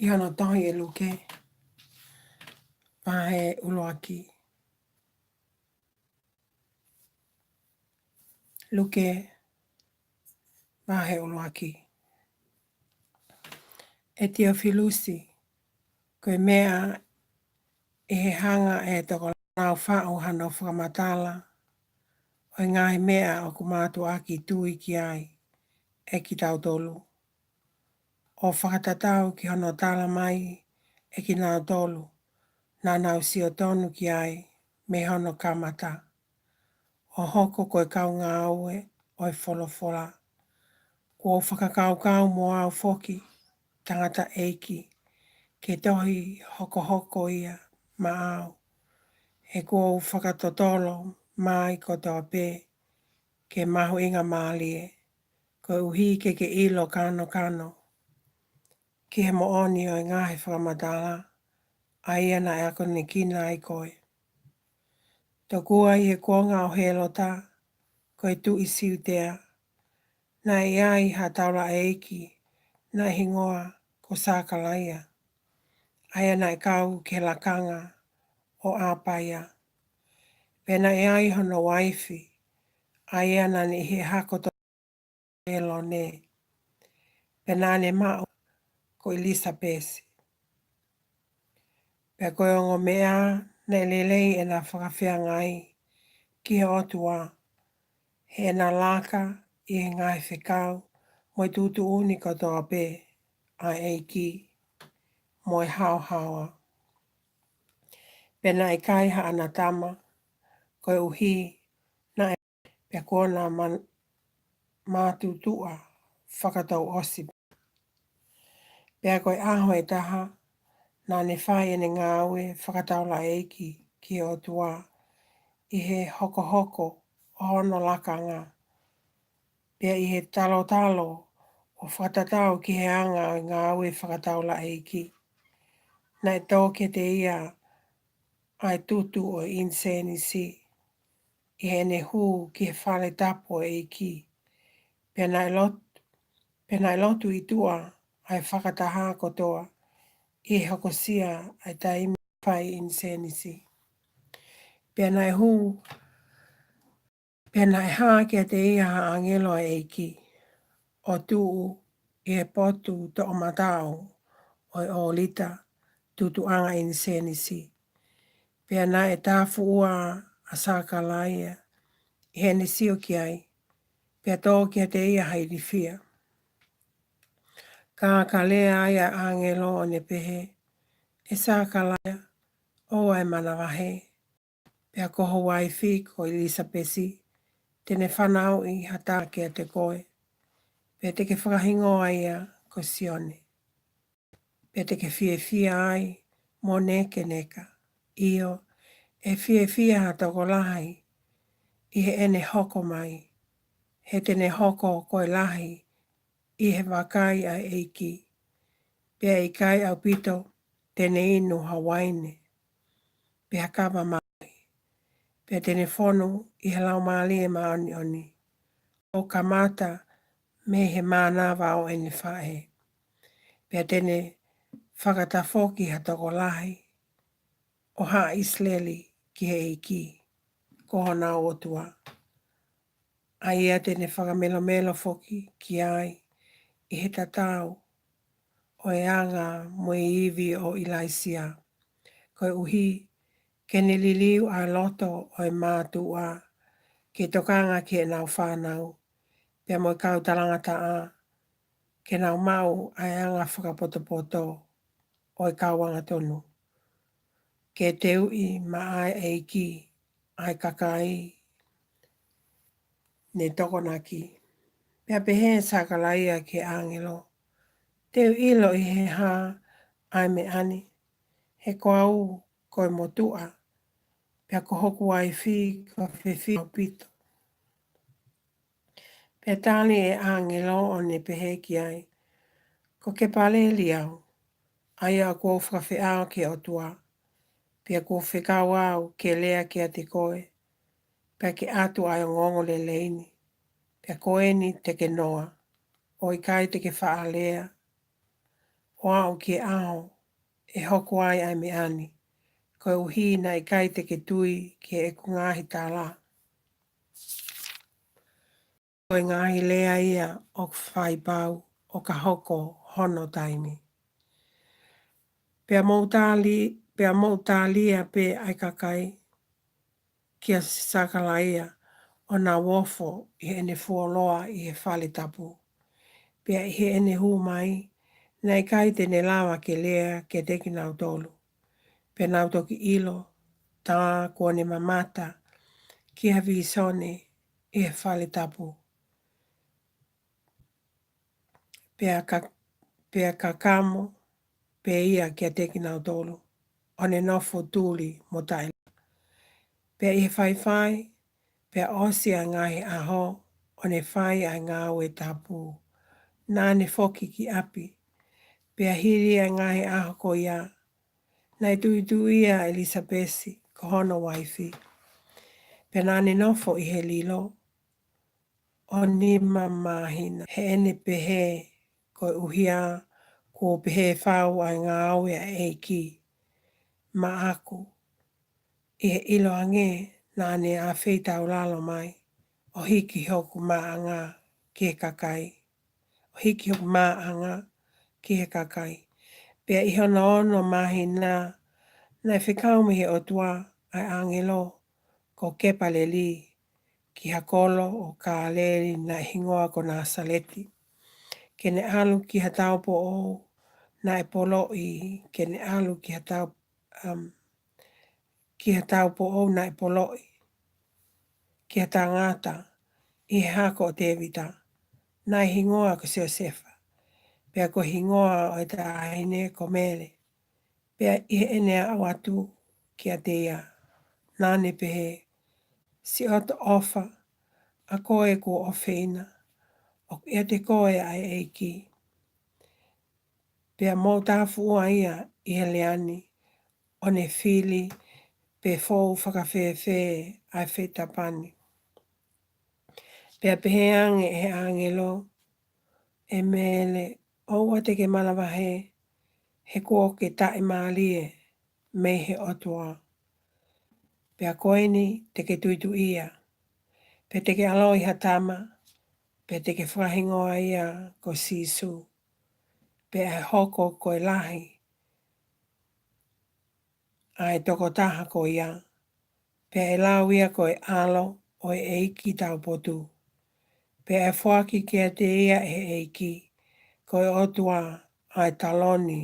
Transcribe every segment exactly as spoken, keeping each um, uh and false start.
ʻI hono tohi ʻe Luke, vahe ʻuluaki. Luke, vahe ʻuluaki. ʻE Tiofilusi, ko e meʻa ʻi he hanga ʻe he tokolahi ʻo faʻu hano fakamatala ʻo e ngaahi meʻa ʻoku mātuʻaki tui ki ai ʻe kitautolu, ʻo fakatatau ki hono tala mai ʻe kinautolu naʻa nau sio tonu ki ai mei hono kamata, ʻo hoko ko e kau ngāue ʻo e folofola. Kuo u fakakaukau mo au foki, tangataʻeiki, ke tohi hokohoko ia maʻau. He kuo u fakatotolo mai kotoa pē ke mahuʻinga mālie, koeʻuhi ke ke ʻilo kanokano ki he moʻoni ʻo e ngaahi fakamatala, ʻa ia naʻe akonekina ai koe. Tokua ʻi he kuonga ʻo Hēlota, ko e tuʻi Siutea, naʻe ʻi ai ha taulaʻeiki naʻe hingoa ko Sakalaia, ʻa ia naʻe kau ki he lakanga ʻo ʻApaia. Pea naʻe ʻi ai hono uaifi, ʻa ia naʻa ne ʻi he hako ʻo ʻĒlone, pea naʻa ne maʻu ko ʻIlisapesi. Pea ko e ongo meʻa naʻe lelei ʻena fakafeangai ki he ʻOtua, heʻena laka ʻi he ngaahi fekau mo e tuʻutuʻuni kotoa pē ʻa e ʻEiki mo e haohaoa. Pea naʻe ʻikai haʻana tama, koeʻuhi naʻe pea kuo na man-, mātuʻa fakatouʻosi. Pea ko e ʻaho ʻe taha, naʻa ne fai ʻene ngāue fakataulaʻeiki ki he ʻOtua ʻi he hokohoko ʻo hono lakanga. Pea ʻi he talotalo ʻo fakatatau ki he anga ʻo e ngāue fakataulaʻeiki, naʻe tō kiate ia ʻa e tutu ʻo e ʻinisēnisi, ʻi heʻene hū ki he fale tapu ʻo e ʻEiki. Pea naʻe lot-, pea naʻe lotu ʻi tuʻa ʻa e fakataha kotoa ʻi he hokosia ʻa e taimi fai ʻinisēnisi. Pea naʻe hū, pea naʻe hā kiate ia ha ʻāngelo ʻa e ʻEiki, ʻo tuʻu ʻi he potu toʻomataʻu ʻo e ʻōlita tutuʻanga ʻinisēnisi. Pea naʻe tāfuʻua ʻa Sakalaia ʻi heʻene sio ki ai, pea tō kiate ia ha ilifia. Ka ka lea ai ʻa e ʻāngelo ʻo ne pehē, ʻE Sakalaia, ʻoua ʻe manavahē, pea ko ho uaifi ko ʻIlisapesi te ne fanauʻi ha taha kiate koe, pea te ke fakahingoa ia ko Sione. Pea te ke fiefia ai mo nekeneka. ʻIo, ʻe fiefia ha tokolahi ʻi heʻene hoko mai, he te ne hoko ko e lahi ʻi he vakai ʻa e ʻEiki. Pea ʻikai ʻaupito te ne inu ha uaine, pe ha kava maʻi. Pea te ne fonu ʻi he Laumālie Māʻoniʻoni, ʻo kamata mei he mānava ʻo ʻene faʻē. Pea te ne fakatafoki ha tokolahi ʻo haʻa ʻIsileli ki he ʻEiki ko honau ʻOtua, ʻa ia te ne fakamelomelo foki ki ai ʻi he tatau ʻo e anga mo e ivi ʻo ʻIlaisiā, koeʻuhi ke ne liliu ʻa e loto ʻo e mātuʻa ke tokanga ki heʻenau fānau, pea mo e kau talangataʻa, ke nau maʻu ʻa e anga fakapotopoto ʻo e kau angatonu, ke teuʻi maʻa e ʻEiki ʻa e kakai ne tokonaki. Pea pehē ʻe Sakalaia ki he ʻāngelo, Te u ʻilo ʻi he hā ʻa e meʻa ni? He ko au ko e motuʻa, pea ko hoku uaifi ko e fefine ʻaupito. Pea tali ʻe he ʻāngelo ʻo ne pehē ki ai, Ko Kepaleli au, ʻa ia kuo u fakafeʻao ki he ʻOtua, pea kuo fekau au ke lea kiate koe, pea ke ʻatu ʻa e ongoongolelei ni. Pea ko eni te ke noa, ʻo ʻikai te ke faʻa lea, ʻo aʻu ki he ʻaho ʻe hoko ai ʻa e meʻa ni, koeʻuhi naʻe ʻikai te ke tui ki heʻeku ngaahi tala, ko e ngaahi lea ia ʻoku fai pau ʻo ka hoko hono taimi. Pea mou tali, pea mou talia pē ʻa e kakai kia Sakalaia ʻo nau ofo ʻi heʻene fuoloa ʻi he fale tapu. Pea ʻi heʻene hū mai, naʻe ʻikai te ne lava ke lea kiate kinautolu. Pea nau toki ʻilo, tā kuo ne mamata ki ha vīsone ʻi he fale tapu. Pea ka, pea kakamo pē ia kiate kinautolu, ʻo ne nofo tuli mo taʻe. Pea ʻi he faifai, pea ʻosi ʻa e ngaahi ʻaho ʻo ne fai ʻa e ngāue tapu, naʻa ne foki ki ʻapi. Pea hili ʻa e ngaahi ʻaho ko ia, naʻe tuituʻia ʻa ʻIlisapesi ko hono uaifi. Pea naʻa ne nofo ʻi he lilo ʻo nima māhina, heʻene pehē, koeʻuhi kuo pehē fau ʻa e ngāue ʻa e ʻEiki maʻaku, ʻi he ʻiloange naʻa ne ʻafeitaulalo mai ʻo hiki hoku māʻanga ki he kakai, ʻo hiki hoku māʻanga ki he kakai. Pea ʻi hono ono māhina, naʻe fekau mei he ʻOtua ʻa e ʻāngelo ko Kepaleli ki ha kolo ʻo Kāleli naʻe hingoa ko Nāsaleti, ke ne ʻalu ki ha taupoʻou naʻe poloʻi, ke ne ʻalu ki ha tau, um, ki ha taupoʻou naʻe poloʻi, ki ha tangata ʻi he hako ʻo Tēvita, naʻe hingoa ko Siosefa, pea ko e hingoa ʻo e taʻahine ko Mele. Pea ʻi heʻene aʻu atu kiate ia, naʻa ne pehē, Siʻoto ʻofa, ʻa koe kuo ʻofeina, ʻoku ʻiate koe ʻa e ʻEiki. Pea mou tāfuʻua ia ʻi he lea ni, ʻo ne fili pe fou fakafēfē ʻa e fetapa ni. Pea pehē ange ʻe he ʻāngelo, ʻE Mele, ʻoua te ke manavahē, he kuo ke taʻemālie mei he ʻOtua. Pea ko eni te ke tuituʻia, pea te ke ʻaloʻi ha tama, pea te ke fakahingoa ia ko Sīsū. Pea ʻe hoko ko e lahi ʻa e tokotaha ko ia, pea ʻe lau ia ko e ʻAlo ʻo e ʻEiki Taupotu. Pea ʻe foaki kiate ia ʻe he ʻEiki ko e ʻOtua ʻa e taloni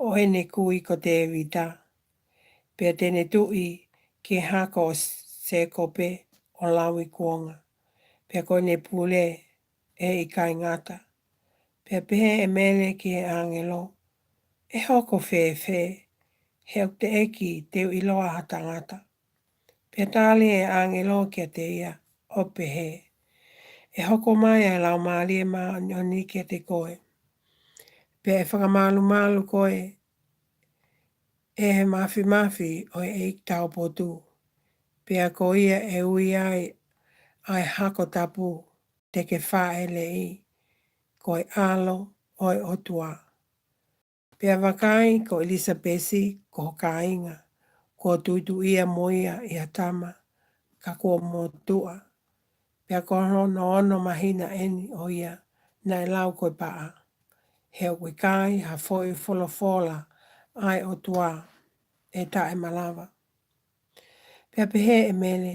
ʻo ʻene kui ko Tēvita. Pea te ne tuʻi ki he hako ʻo Sēkope ʻo lauikuonga, pea ko ʻene pule ʻe ʻikai ngata. Pea pehē ʻe Mele ki he ʻāngelo, ʻE hoko fēfē, he ʻoku teʻeki te u ʻiloa ha tangata? Pea tali ʻe he ʻāngelo kiate ia, ʻo pehē, ʻE hoko mai ʻa e Laumālie Māʻoniʻoni kiate koe. Pea ʻe fakamalumalu koe ʻe he Māfimafi ʻo e ʻEiki Taupotu. Pea ko ia ʻe ui ai ʻa e hako tapu te ke fāʻeleʻi, ko e ʻAlo ʻo e ʻOtua. Pea vakai, ko ʻIlisapesi ko ho kāinga, kuo tuituʻia mo ia ʻi ha tama, ka kuo motuʻa. Pea ko hono ono māhina eni ʻo ia naʻe lau ko e paʻa, he ʻoku ʻikai ha foʻi folofola ʻa e ʻOtua ʻe taʻemalava. Pea pehē ʻe Mele,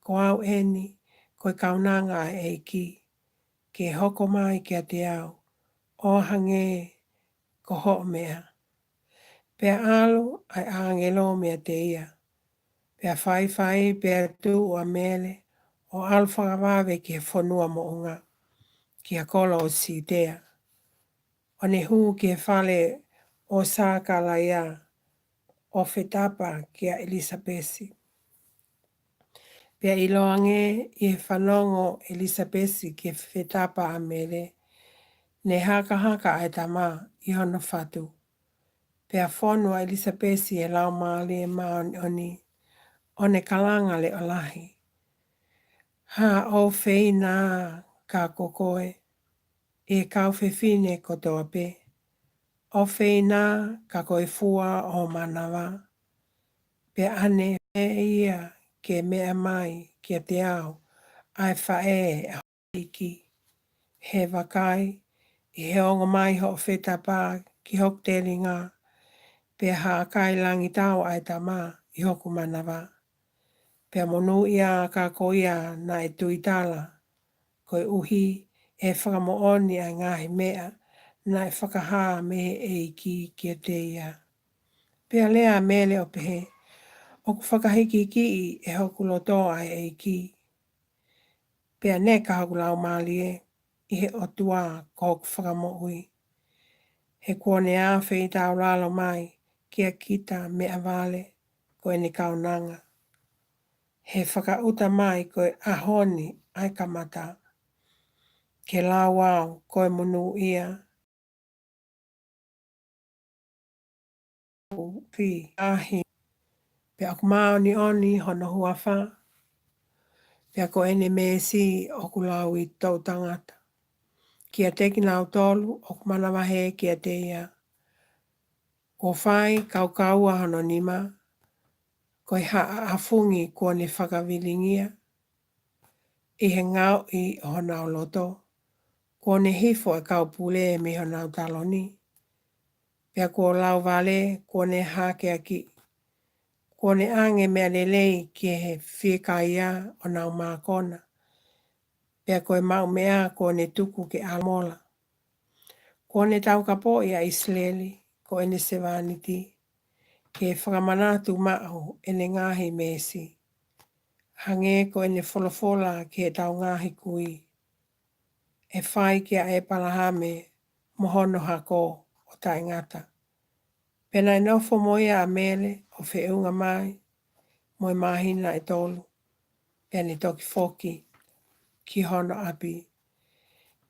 Ko au eni, ko e kaunanga ʻa e ʻEiki, ke hoko mai kiate au ʻo hangē ko hoʻo meʻa. Pea ʻalu ʻa e ʻāngelo meiate ia. Pea faifai pea tuʻu ʻa Mele ʻo ʻalu fakavave ki he fonua moʻunga, ki ha kolo ʻo Siutea, ʻo ne hū ki he fale ʻo Sakalaia ʻo fetapa kia ʻIlisapesi. Pea ʻiloange ʻi he fanongo ʻIlisapesi ki he fetapa ʻa Mele, ne hakahaka ʻa e tama ʻi hono fatu. Pea fonu ʻa ʻIlisapesi ʻi he Laumālie Māʻoniʻoni, ʻo ne kalanga leʻo lahi, Ha ʻofeina ka ko koe ʻi he kau fefine kotoa pē. ʻofeina ka ko e fua ʻo manava. Pea ʻanefē ia ke meʻa mai kiate au ʻa e faʻē ʻa hoku ʻEiki? He vakai, ʻi he ongo mai hoʻo fetapa ki hoku telinga, pea hākai langi tau ʻa e tama ʻi hoku manava. Pea monūʻia ka ko ia naʻe tuitala, koeʻuhi ʻe fakamoʻoni ʻa e ngaahi meʻa naʻe fakahā mei he ʻEiki kiate ia. Pea lea ʻa Mele ʻo pehē, ʻOku fakahikihikiʻi ʻe hoku loto ʻa e ʻEiki, pea neka hoku laumālie ʻi he ʻOtua ko hoku fakamoʻui. He kuo ne ʻafeitaulalo mai kia kita meʻavale ko ʻene kaunanga. He fakaʻuta mai ko e ʻaho ni ʻa e kamata, ke lau au ko e monūʻia. Pea ʻoku māʻoniʻoni hono huafa, pea ko ʻene meesi ʻoku lauʻi toʻutangata. Kiate kinautolu ʻoku manavahē kiate ia, kuo fai kaukaua hono nima, ko e haʻa ʻafungi kuo ne fakavilingia ʻi he ngaohi ʻo honau loto. Kuo ne hifo ʻa e kau pule mei honau taloni, pea kuo lauvale kuo ne hakeakiʻi. Kuo ne ʻange meʻa lelei ki he fiekaia ʻo honau mākona, pea ko e maʻu meʻa kuo ne tuku ke ʻalomola. Kuo ne taukapoʻi ʻa ʻIsileli ko ʻene sevāniti, ke fakamanatu maʻu ʻene ngaahi meesi, hangē ko ʻene folofola ki heʻetau ngaahi kui, ʻe fai kia ʻEpalahame mo hono hako ʻo taʻengata. Pea naʻe nofo mo ia ʻa Mele ʻo feʻunga mai mo e māhina ʻe tolu, pea ne toki foki ki hono ʻapi.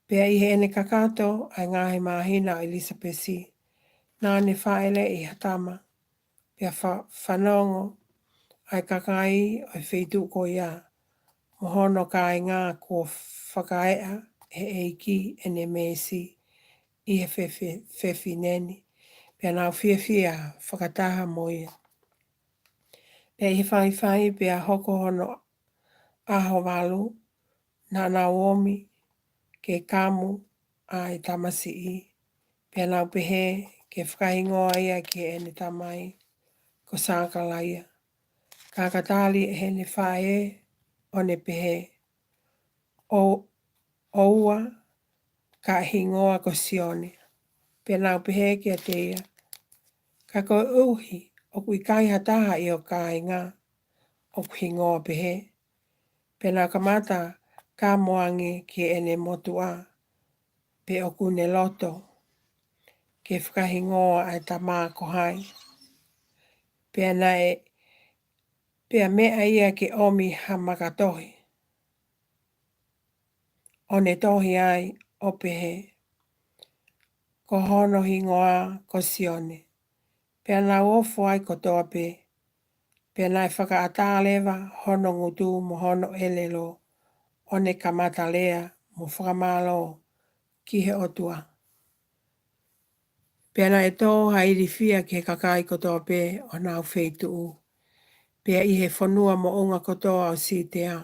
Pea ʻi heʻene kakato ʻa e ngaahi māhina ʻo ʻIlisapesi, naʻa ne fāʻeleʻi ha tama, pea fa-, fanongo ʻa e kakai ʻo e feituʻu ko ia mo hono kāinga kuo fakaeʻa ʻe he ʻEiki ʻene meesi ʻi he fefe-, fefine ni, pea nau fiefia fakataha mo ia. Pea ʻi he faifai pea hoko hono ʻaho valu, naʻa nau ōmi ke kamu ʻa e tamasiʻi, pea nau pehē ke fakahingoa ia ki heʻene tamai ko Sakalaia. Ka ka tali ʻe heʻene faʻē ʻo ne pehē, ʻO, ʻoua, ka hingoa ko Sione. Pea nau pehē kiate ia, Ka koeʻuhi ʻoku ʻikai ha taha ʻi ho kāinga ʻoku hingoa pehē. Pea nau kamata kamu ange ki heʻene motuʻa, pe ʻoku ne loto ke fakahingoa ʻa e tama ko hai. Pea naʻe, pea meʻa ia ke ʻomi ha makatohi, ʻo ne tohi ai ʻo pehē, Ko hono hingoa ko Sione. Pea nau ofo ai kotoa pē, pea naʻe fakaʻatā leva hono ngutu mo hono ʻelelo, ʻo ne kamata lea mo fakamālō ki he ʻOtua. Pea naʻe tō ha ilifia ki he kakai kotoa pē ʻo honau feituʻu. Pea ʻi he fonua moʻunga kotoa ʻo Siutea,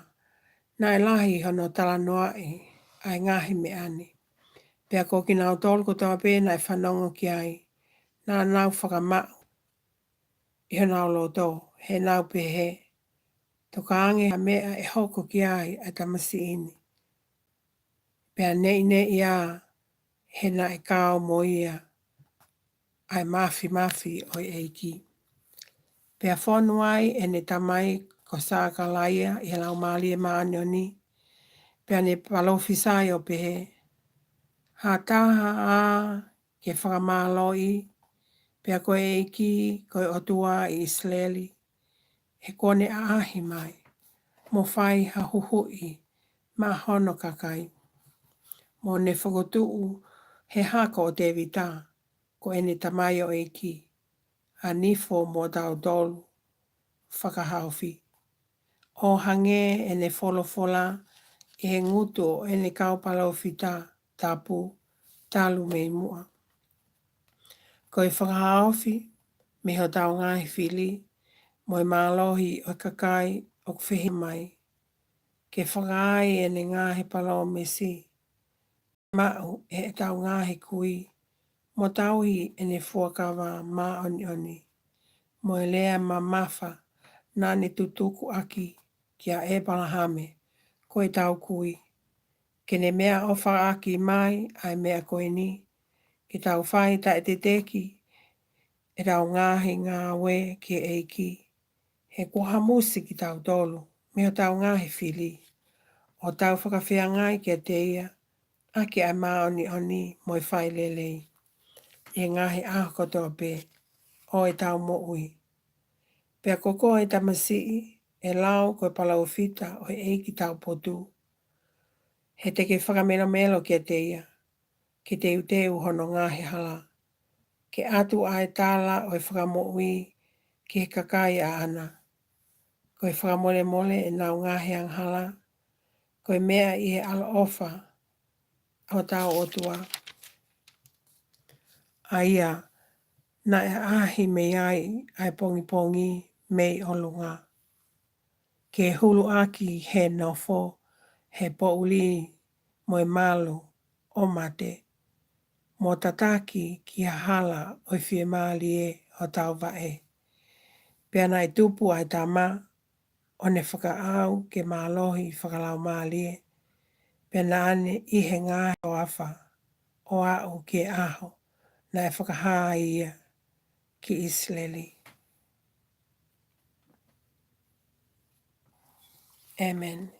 naʻe lahi hono talanoaʻi ʻa e ngaahi meʻa ni. Pea ko kinautolu kotoa pē naʻe fanongo ki ai, naʻa nau fakamaʻu ʻi honau loto, he nau pehē, Tokange ha meʻa ʻe hoko ki ai ʻa e tamasiʻi ni. Pea neʻineʻi ā, he naʻe kau mo ia ʻa e māfimafi ʻo e ʻEiki. Pea fonu ai ʻene tamai ko Sakalaia ʻi he Laumālie Māʻoniʻoni, pea ne palōfisai ʻo pehē, Ha taha ā ke fakamālōʻi, pea ko e ʻEiki ko e ʻOtua ʻi ʻIsileli, he kuo ne ʻaʻahi mai mo fai ha huhuʻi maʻa hono kakai, mo ne fokotuʻu he hako ʻo Tēvita, ko ʻene tamaioʻeiki, ʻa Nifo mo tautolu fakahaofi, ʻo hangē ʻene folofola ʻi he ngutu ʻo ʻene kau palōfita tapu talu mei muʻa. Ko e fakahaofi mei hotau ngaahi fili, mo e mālohi ʻo e kakai ʻoku fehiʻa mai, ke fakaai ʻene ngaahi palōmesi, maʻu ʻe heʻetau ngaahi kui, mo tauhi ʻene fuakava māʻoniʻoni, mo e lea mamafa naʻa ne tutuku ʻaki kia ʻĒpalahame, ko ʻetau kui, ke ne meʻaʻofaʻaki mai ʻa e meʻa ko eni, ke tau fai taʻetetetete ʻetau ngaahi ngāue ki he ʻEiki, he kuo hamusi kitautolu mei hotau ngaahi fili, ʻo tau fakafeangai kiate ia ʻaki ʻa e māʻoniʻoni mo e failelei ʻi he ngaahi ʻaho kotoa pē ʻo ʻetau moʻui. Pea ko koe, tamasiʻi, ʻe lau ko e palōfita ʻo e ʻEiki taupotu, he te ke fakamelomelo kiate ia, ke teuteu hono ngaahi hala, ke ʻatu ʻa e tala ʻo e fakamoʻui ki he kakai ʻaʻana. Ko e fakamolemole ʻenau ngaahi angahala, ko e meʻa ʻi he ʻaloʻofa ʻa hotau ʻOtua, ʻa ia naʻe ʻaʻahi mei ai ʻa e pongipongi mei ʻolunga, ke huluʻaki he nofo he poʻuli mo e malu ʻo mate, mo tataki ki ha hala ʻo e fiemālie hotau vaʻe. Pea naʻe tupu ʻa e tama, ʻo ne fakaʻau ke mālohi fakalaumālie, pea naʻa ne ʻi he ngaahi toafa, ʻo aʻu ki he ʻaho naʻe fakahā ai ia ki ʻIsileli. ʻĒmeni.